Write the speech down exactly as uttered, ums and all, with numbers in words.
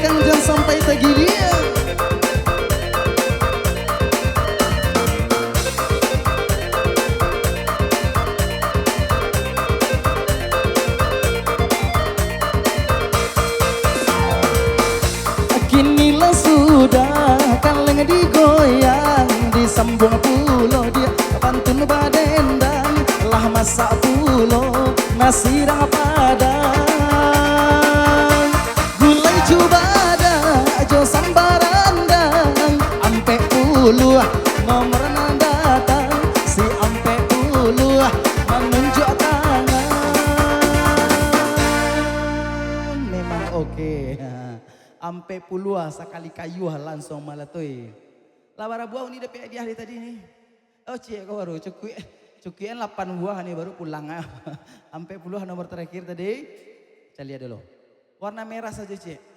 Kang, jan sampai tagilia. Kini lah sudah kaleng digoyang, disambuang pulo dia pantun badendang, lah masak pulo nasi rang padang. Gulai cubadak jo samba randang, ampek puluah nomor nan datang, si ampek puluah manunjuak tangan. Memang oke. Ampek puluah sakali kayuah langsuang malatoi. Lah bara buah uni dapek hadiah dari tadi ni? Oh, ciek ko baru, cukuik, cukuikan lapan buah ni baru pulang ah. Ampek puluah nomor terakhir tadi. Caliak dulu. Warna merah sajo, ciek.